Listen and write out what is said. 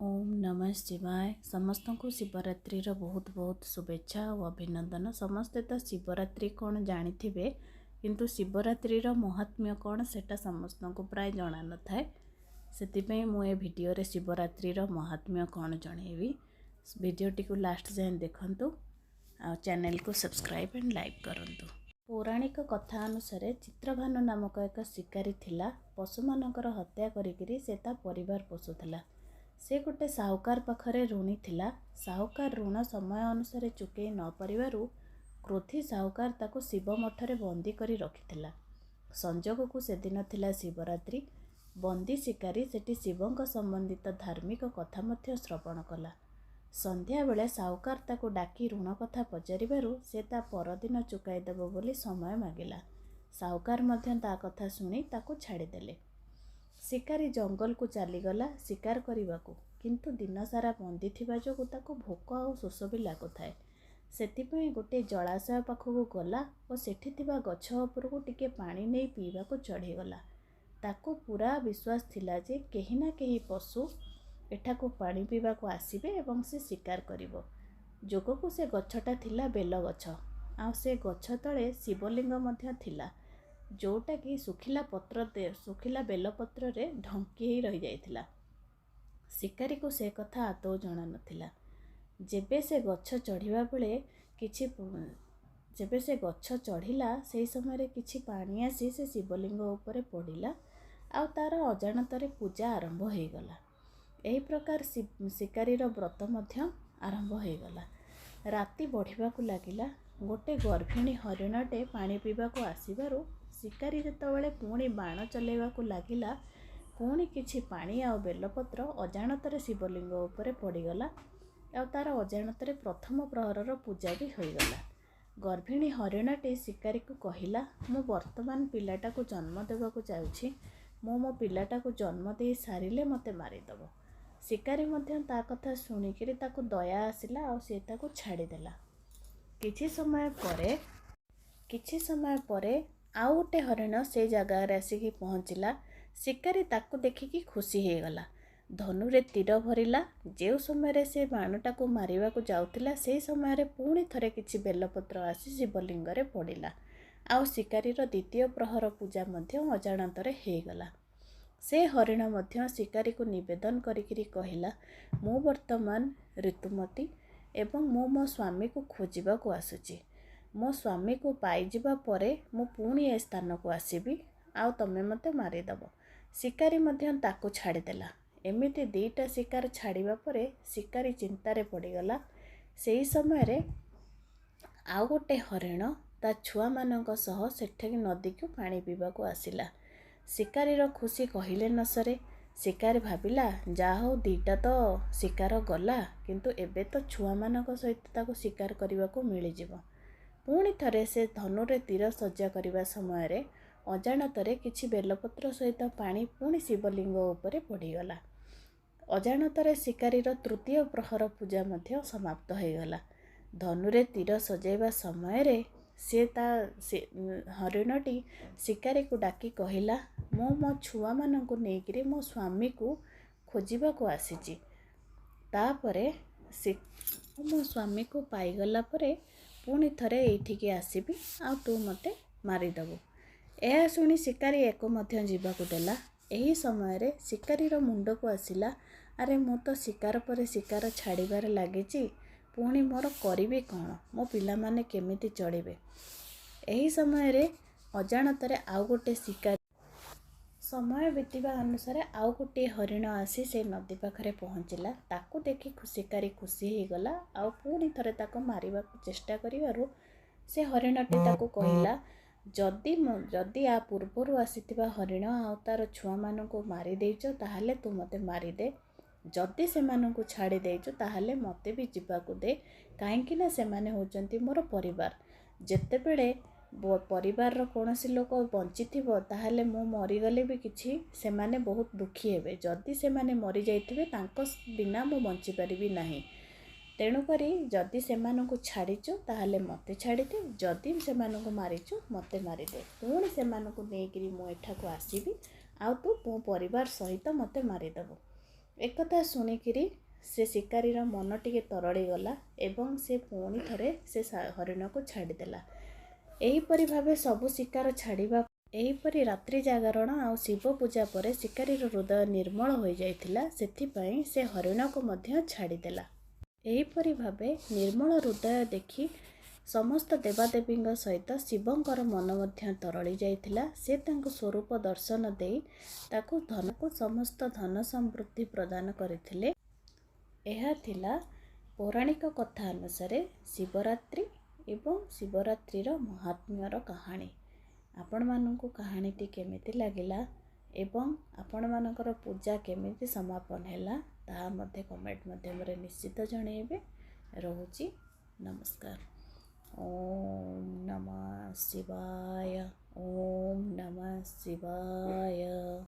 ଓମ୍ ନମଃ ଶିବାୟ। ସମସ୍ତଙ୍କୁ ଶିବରାତ୍ରିର ବହୁତ ବହୁତ ଶୁଭେଚ୍ଛା ଆଉ ଅଭିନନ୍ଦନ। ସମସ୍ତେ ତ ଶିବରାତ୍ରି କ'ଣ ଜାଣିଥିବେ, କିନ୍ତୁ ଶିବରାତ୍ରିର ମହାତ୍ମ୍ୟ କ'ଣ ସେଇଟା ସମସ୍ତଙ୍କୁ ପ୍ରାୟ ଜଣା ନଥାଏ। ସେଥିପାଇଁ ମୁଁ ଏ ଭିଡ଼ିଓରେ ଶିବରାତ୍ରିର ମହାତ୍ମ୍ୟ କ'ଣ ଜଣେଇବି। ଭିଡ଼ିଓଟିକୁ ଲାଷ୍ଟ ଯାଏଁ ଦେଖନ୍ତୁ ଆଉ ଚ୍ୟାନେଲକୁ ସବସ୍କ୍ରାଇବ୍ ଆଣ୍ଡ ଲାଇକ୍ କରନ୍ତୁ। ପୌରାଣିକ କଥା ଅନୁସାରେ ଚିତ୍ରଭାନୁ ନାମକ ଏକ ଶିକାରୀ ଥିଲା। ପଶୁମାନଙ୍କର ହତ୍ୟା କରିକିରି ସେ ତା ପରିବାର ପୋଷୁଥିଲା। ସେ ଗୋଟେ ସାହୁକାର ପାଖରେ ଋଣୀ ଥିଲା। ସାହୁକାର ଋଣ ସମୟ ଅନୁସାରେ ଚୁକେଇ ନ ପାରିବାରୁ କ୍ରୋଧୀ ସାହୁକାର ତାକୁ ଶିବ ମଠରେ ବନ୍ଦୀ କରି ରଖିଥିଲା। ସଂଯୋଗକୁ ସେଦିନ ଥିଲା ଶିବରାତ୍ରି। ବନ୍ଦୀ ଶିକାରୀ ସେଠି ଶିବଙ୍କ ସମ୍ବନ୍ଧିତ ଧାର୍ମିକ କଥା ମଧ୍ୟ ଶ୍ରବଣ କଲା। ସନ୍ଧ୍ୟାବେଳେ ସାହୁକାର ତାକୁ ଡାକି ଋଣ କଥା ପଚାରିବାରୁ ସେ ତା ପରଦିନ ଚୁକାଇ ଦେବ ବୋଲି ସମୟ ମାଗିଲା। ସାହୁକାର ମଧ୍ୟ ତା କଥା ଶୁଣି ତାକୁ ଛାଡ଼ିଦେଲେ। ଶିକାରୀ ଜଙ୍ଗଲକୁ ଚାଲିଗଲା ଶିକାର କରିବାକୁ, କିନ୍ତୁ ଦିନସାରା ବନ୍ଦୀ ଥିବା ଯୋଗୁଁ ତାକୁ ଭୋକ ଆଉ ଶୋଷ ବି ଲାଗୁଥାଏ। ସେଥିପାଇଁ ଗୋଟିଏ ଜଳାଶୟ ପାଖକୁ ଗଲା ଓ ସେଠି ଥିବା ଗଛ ଉପରକୁ ଟିକେ ପାଣି ନେଇ ପିଇବାକୁ ଚଢ଼ିଗଲା। ତାକୁ ପୁରା ବିଶ୍ୱାସ ଥିଲା ଯେ କେହି ନା କେହି ପଶୁ ଏଠାକୁ ପାଣି ପିଇବାକୁ ଆସିବେ ଏବଂ ସେ ଶିକାର କରିବ। ଯୋଗକୁ ସେ ଗଛଟା ଥିଲା ବେଲଗଛ, ଆଉ ସେ ଗଛ ତଳେ ଶିବଲିଙ୍ଗ ମଧ୍ୟ ଥିଲା, ଯେଉଁଟାକି ଶୁଖିଲା ପତ୍ର, ଶୁଖିଲା ବେଲପତ୍ରରେ ଢଙ୍କି ହେଇ ରହିଯାଇଥିଲା। ଶିକାରୀକୁ ସେ କଥା ଆଦୌ ଜଣା ନଥିଲା। ଯେବେ ସେ ଗଛ ଚଢ଼ିବା ବେଳେ କିଛି ଯେବେ ସେ ଗଛ ଚଢ଼ିଲା, ସେହି ସମୟରେ କିଛି ପାଣି ଆସି ସେ ଶିବଲିଙ୍ଗ ଉପରେ ପଡ଼ିଲା ଆଉ ତା'ର ଅଜାଣତରେ ପୂଜା ଆରମ୍ଭ ହୋଇଗଲା। ଏହି ପ୍ରକାର ଶିକାରୀର ବ୍ରତ ମଧ୍ୟ ଆରମ୍ଭ ହୋଇଗଲା। ରାତି ବଢ଼ିବାକୁ ଲାଗିଲା। ଗୋଟେ ଗର୍ଭିଣୀ ହରିଣଟେ ପାଣି ପିଇବାକୁ ଆସିବାରୁ ଶିକାରୀ ଯେତେବେଳେ ପୁଣି ବାଣ ଚଲେଇବାକୁ ଲାଗିଲା, ପୁଣି କିଛି ପାଣି ଆଉ ବେଲପତ୍ର ଅଜାଣତରେ ଶିବଲିଙ୍ଗ ଉପରେ ପଡ଼ିଗଲା ଆଉ ତା'ର ଅଜାଣତରେ ପ୍ରଥମ ପ୍ରହରର ପୂଜା ବି ହୋଇଗଲା। ଗର୍ଭିଣୀ ହରିଣଟି ଶିକାରୀକୁ କହିଲା, ମୁଁ ବର୍ତ୍ତମାନ ପିଲାଟାକୁ ଜନ୍ମ ଦେବାକୁ ଯାଉଛି। ମୁଁ ମୋ ପିଲାଟାକୁ ଜନ୍ମ ଦେଇ ସାରିଲେ ମୋତେ ମାରିଦେବ। ଶିକାରୀ ମଧ୍ୟ ତା କଥା ଶୁଣିକିରି ତାକୁ ଦୟା ଆସିଲା ଆଉ ସେ ତାକୁ ଛାଡ଼ିଦେଲା। କିଛି ସମୟ ପରେ ଆଉ ଗୋଟେ ହରିଣ ସେଇ ଜାଗାରେ ଆସିକି ପହଞ୍ଚିଲା। ଶିକାରୀ ତାକୁ ଦେଖିକି ଖୁସି ହେଇଗଲା। ଧନୁରେ ତୀର ଭରିଲା। ଯେଉଁ ସମୟରେ ସେ ବାଣଟାକୁ ମାରିବାକୁ ଯାଉଥିଲା, ସେଇ ସମୟରେ ପୁଣି ଥରେ କିଛି ବେଲପତ୍ର ଆସି ଶିବଲିଙ୍ଗରେ ପଡ଼ିଲା ଆଉ ଶିକାରୀର ଦ୍ୱିତୀୟ ପ୍ରହର ପୂଜା ମଧ୍ୟ ଅଜାଣତରେ ହେଇଗଲା। ସେ ହରିଣ ମଧ୍ୟ ଶିକାରୀକୁ ନିବେଦନ କରିକିରି କହିଲା, ମୁଁ ବର୍ତ୍ତମାନ ଋତୁମତୀ ଏବଂ ମୁଁ ମୋ ସ୍ୱାମୀକୁ ଖୋଜିବାକୁ ଆସୁଛି। ମୋ ସ୍ୱାମୀକୁ ପାଇଯିବା ପରେ ମୁଁ ପୁଣି ଏ ସ୍ଥାନକୁ ଆସିବି ଆଉ ତମେ ମୋତେ ମାରିଦେବ। ଶିକାରୀ ମଧ୍ୟ ତାକୁ ଛାଡ଼ିଦେଲା। ଏମିତି ଦୁଇଟା ଶିକାର ଛାଡ଼ିବା ପରେ ଶିକାରୀ ଚିନ୍ତାରେ ପଡ଼ିଗଲା। ସେହି ସମୟରେ ଆଉ ଗୋଟେ ହରିଣ ତା ଛୁଆମାନଙ୍କ ସହ ସେଠିକି ନଦୀକୁ ପାଣି ପିଇବାକୁ ଆସିଲା। ଶିକାରୀର ଖୁସି କହିଲେ ନ ସରେ। ଶିକାରୀ ଭାବିଲା, ଯାହା ହଉ, ଦୁଇଟା ତ ଶିକାର ଗଲା, କିନ୍ତୁ ଏବେ ତ ଛୁଆମାନଙ୍କ ସହିତ ତାକୁ ଶିକାର କରିବାକୁ ମିଳିଯିବ। ପୁଣି ଥରେ ସେ ଧନୁରେ ତୀର ସଜ୍ଜା କରିବା ସମୟରେ ଅଜାଣତରେ କିଛି ବେଲପତ୍ର ସହିତ ପାଣି ପୁଣି ଶିବଲିଙ୍ଗ ଉପରେ ପଡ଼ିଗଲା। ଅଜାଣତରେ ଶିକାରୀର ତୃତୀୟ ପ୍ରହର ପୂଜା ମଧ୍ୟ ସମାପ୍ତ ହୋଇଗଲା। ଧନୁରେ ତୀର ସଜାଇବା ସମୟରେ ସେ ତା ସେ ହରିଣଟି ଶିକାରୀକୁ ଡାକି କହିଲା, ମୁଁ ମୋ ଛୁଆମାନଙ୍କୁ ନେଇକିରି ମୋ ସ୍ୱାମୀକୁ ଖୋଜିବାକୁ ଆସିଛି। ତାପରେ ସେ ମୁଁ ମୋ ସ୍ୱାମୀକୁ ପାଇଗଲା ପରେ ପୁଣି ଥରେ ଏଇଠିକି ଆସିବି ଆଉ ତୁ ମୋତେ ମାରିଦେବୁ। ଏହା ଶୁଣି ଶିକାରୀ ୟାକୁ ମଧ୍ୟ ଯିବାକୁ ଦେଲା। ଏହି ସମୟରେ ଶିକାରୀର ମୁଣ୍ଡକୁ ଆସିଲା, ଆରେ, ମୁଁ ତ ଶିକାର ପରେ ଶିକାର ଛାଡ଼ିବାରେ ଲାଗିଛି, ପୁଣି ମୋର କରିବି କ'ଣ? ମୋ ପିଲାମାନେ କେମିତି ଚଳିବେ? ଏହି ସମୟରେ ଅଜାଣତରେ ଆଉ ଗୋଟେ ଶିକାରୀ ସମୟ ବିତିବା ଅନୁସାରେ ଆଉ ଗୋଟିଏ ହରିଣ ଆସି ସେ ନଦୀ ପାଖରେ ପହଞ୍ଚିଲା। ତାକୁ ଦେଖି ଶିକାରୀ ଖୁସି ହେଇଗଲା ଆଉ ପୁଣି ଥରେ ତାକୁ ମାରିବାକୁ ଚେଷ୍ଟା କରିବାରୁ ସେ ହରିଣଟି ତାକୁ କହିଲା, ଯଦି ଆ ପୂର୍ବରୁ ଆସିଥିବା ହରିଣ ଆଉ ତା'ର ଛୁଆମାନଙ୍କୁ ମାରି ଦେଇଛ, ତାହେଲେ ତୁ ମୋତେ ମାରିଦେ। ଯଦି ସେମାନଙ୍କୁ ଛାଡ଼ି ଦେଇଛୁ, ତାହେଲେ ମୋତେ ବି ଯିବାକୁ ଦେ, କାହିଁକି ନା ସେମାନେ ହେଉଛନ୍ତି ମୋର ପରିବାର। ଯେତେବେଳେ ପରିବାରର କୌଣସି ଲୋକ ବଞ୍ଚିଥିବ, ତାହେଲେ ମୁଁ ମରିଗଲେ ବି କିଛି ସେମାନେ ବହୁତ ଦୁଃଖୀ ହେବେ। ଯଦି ସେମାନେ ମରିଯାଇଥିବେ, ତାଙ୍କ ବିନା ମୁଁ ବଞ୍ଚିପାରିବି ନାହିଁ। ତେଣୁକରି ଯଦି ସେମାନଙ୍କୁ ଛାଡ଼ିଛୁ, ତାହେଲେ ମୋତେ ଛାଡ଼ିଦେ। ଯଦି ସେମାନଙ୍କୁ ମାରିଛୁ, ମୋତେ ମାରିଦେ। ପୁଣି ସେମାନଙ୍କୁ ନେଇକରି ମୁଁ ଏଠାକୁ ଆସିବି ଆଉ ତୁ ମୋ ପରିବାର ସହିତ ମୋତେ ମାରିଦେବୁ। ଏକଥା ଶୁଣିକିରି ସେ ଶିକାରୀର ମନ ଟିକେ ତରଳିଗଲା ଏବଂ ସେ ପୁଣି ଥରେ ସେ ହରିଣକୁ ଛାଡ଼ିଦେଲା। ଏହିପରି ଭାବେ ସବୁ ଶିକାର ଛାଡ଼ିବା, ଏହିପରି ରାତ୍ରି ଜାଗରଣ ଆଉ ଶିବ ପୂଜା ପରେ ଶିକାରୀର ହୃଦୟ ନିର୍ମଳ ହୋଇଯାଇଥିଲା, ସେଥିପାଇଁ ସେ ହରିଣକୁ ମଧ୍ୟ ଛାଡ଼ିଦେଲା। ଏହିପରି ଭାବେ ନିର୍ମଳ ହୃଦୟ ଦେଖି ସମସ୍ତ ଦେବାଦେବୀଙ୍କ ସହିତ ଶିବଙ୍କର ମନ ମଧ୍ୟ ତରଳି ଯାଇଥିଲା। ସେ ତାଙ୍କୁ ସ୍ୱରୂପ ଦର୍ଶନ ଦେଇ ତାକୁ ଧନକୁ ସମସ୍ତ ଧନ ସମୃଦ୍ଧି ପ୍ରଦାନ କରିଥିଲେ। ଏହା ଥିଲା ପୌରାଣିକ କଥା ଅନୁସାରେ ଶିବରାତ୍ରି ଏବଂ ଶିବରାତ୍ରିର ମହାତ୍ମ୍ୟର କାହାଣୀ। ଆପଣମାନଙ୍କୁ କାହାଣୀଟି କେମିତି ଲାଗିଲା ଏବଂ ଆପଣମାନଙ୍କର ପୂଜା କେମିତି ସମାପନ ହେଲା, ତାହା ମଧ୍ୟ କମେଣ୍ଟ ମାଧ୍ୟମରେ ନିଶ୍ଚିତ ଜଣାଇବେ। ରହୁଛି, ନମସ୍କାର। ଓମ୍ ନମଃ ଶିବାୟ, ଓମ୍ ନମଃ ଶିବାୟ।